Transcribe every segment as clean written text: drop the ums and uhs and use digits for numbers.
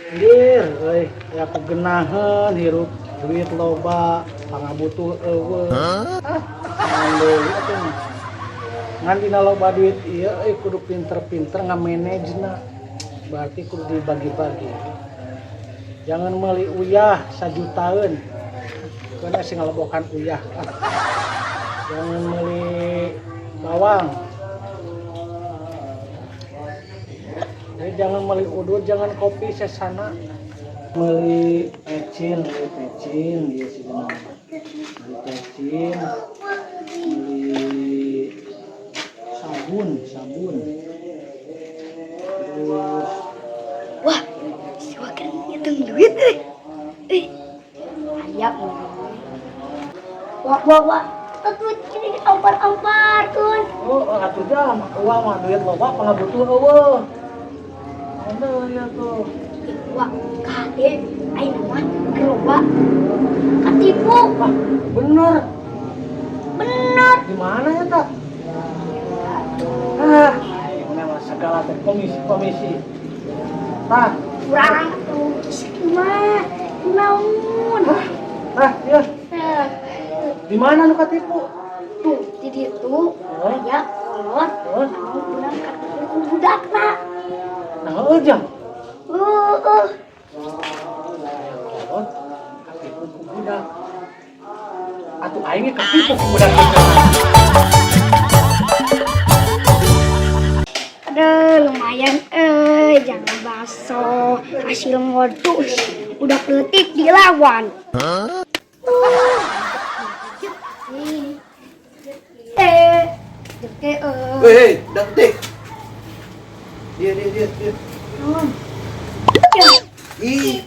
Anjir, euy, ya kegenaheun hirup duit loba, pangabutuh eueuh. Ah, naon deui atuh mah. Ngan dina loba duit ieu euy kudu pinter-pinter ngamanagena. Berarti kudu dibagi-bagi. Jangan meuli uyah sajutaeun. Keuna sing ngalebokan uyah. Ah. Jangan meuli bawang. Jadi jangan meuli udud, jangan kopi sesana. Meuli pecin, meuli pecin, ieu sih mah. Meuli pecin, meuli sabun, sabun. Terus Wah, si Wakil ngitung duit euy. Euy. Hayap. Wah, wah, wah. Atuh ini ampar-amparkeun. Oh, atuh jam, uang mah duit loba pangabutuh eueuh. Ada ya tuh. Wah, kade ayeuna mah geroba katipu. Wah, bener. Bener. Di mana ya, tak? Ah, aing mah segala teh komisi-komisi. Tah, Kurang tuh mah. Naon? Tah, ya. Nah, Di mana nu katipu? tuh, di ditu aya kolot anu urang katipu ku budakna. Nah, heueuh jam. Heeh. Kolot katipu ku budak. Atuh aing ge katipu ku budak. Aduh, lumayan jangan bakso hasil modus udah peletik dilawan. Huh? Hei, udah detik. Dia, dia, dia, dia. Ih, ih, Ih,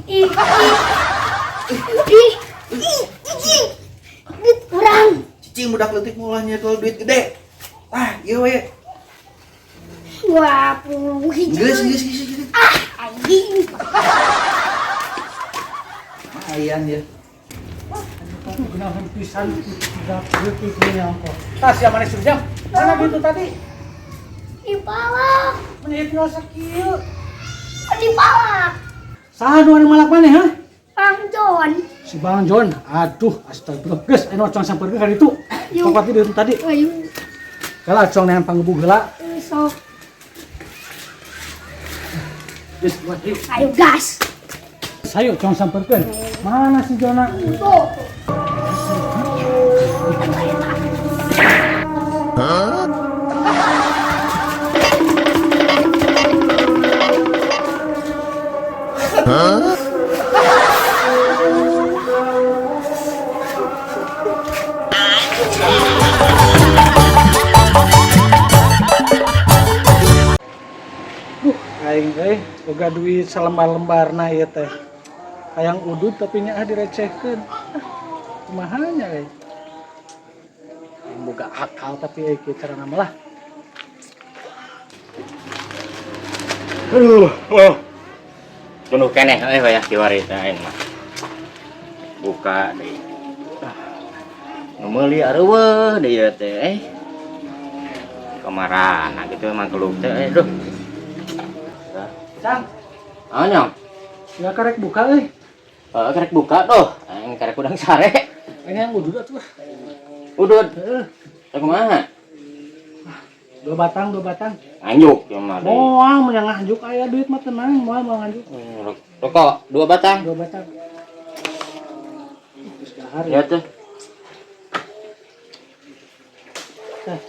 ih, ih, ih, ih, kurang. Cicing budak leutik mulanya kalau duit gede. Ah, iya we. Wah, puluh hiji. Geus, geus, geus, geus. Ah, anjing. Lumayan ya. Gunakan pisan budak leutik nya ongkoh. Tas ya mana surjang? Mana duit tadi? Dipalak. Menit tinggal sakieu. Dipalak. Saha nu anu malak maneh, ha? Bang John. Si Bang John. Aduh, astagfirullah. Geus, anu cong sampeurkeun ka ditu. Yuk. Pokoknya duit tadi. Ayo. Kala cong neangan panggebug heula. Sok. Geus, buat yuk. Ayo gas. Sayo cong sampeurkeun. Mana si Jona? Tuh. Duh, aing euy boga duit salembar-lembarna ieu teh. Hayang udud tapi nya direcehkeun. Ah, kumaha nya euy. Aing boga akal tapi euy kieu carana mah lah. Aduh, oh. Penuh keneh euy wayah kiwari teh aing mah. Buka deui. Ah. Nu meuli areueuh deui ieu teh eh. Kamarana kitu emang keluk teh eh duh. Cang. Anyong. Ya karek buka euy. Heeh, karek buka tuh. Aing karek udang sare. Ini yang udud atuh. Udud. Heeh. Teh kumaha? Dua batang, dua batang. Nganjuk ya mah. Moal mun nganjuk aya duit mah tenang, moal mau nganjuk. Rokok dua batang. Dua batang. Terus dahar ya tuh. Teh.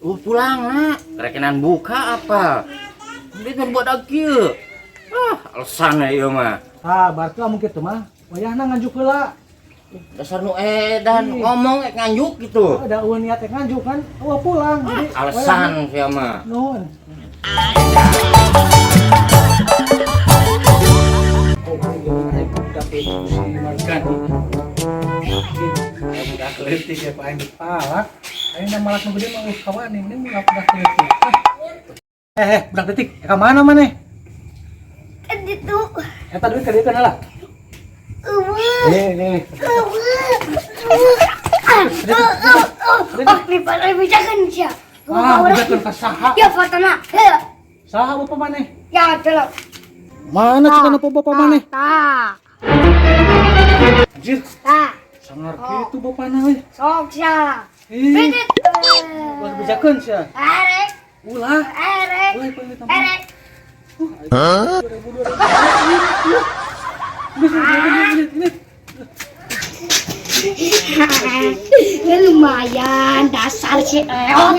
Pulang nak. Rekenan buka apa? Dia kan buat kieu. Ah, alasan ieu mah. Tah, berarti lamun kitu mah wayahna nganjuk heula. Dasar nu edan ngomong ek nganjuk gitu. Ada eueuh niat ek nganjuk kan, eueuh pulang. Jadi alasan sia mah. Nuhun. Oh, si Margani. Budak leutik ya Pak aing dipalak. Aing malak nu gede mah kawani, ini mulak budak leutik. Budak leutik, ka mana maneh? Ka ditu. Eta duit ka dieu lah. Eueuh. Nih. Oh, dipijakeun sia. Ah, pijakeun ka saha? Ya fotona. Heuh. Saha bapak maneh? Ya, delok. Mana cik kenapa bapak maneh? Tah. Anjir, Tah. sangar kitu bapana euy. Sok sia. Ih, Pidit. ulah bejakeun sia. Erek, Ulah. erek, Ulah pengen tampil. erek. Hah? 2000 2000. Geus, geus, geus, geus. Ya lumayan dasar si Eon.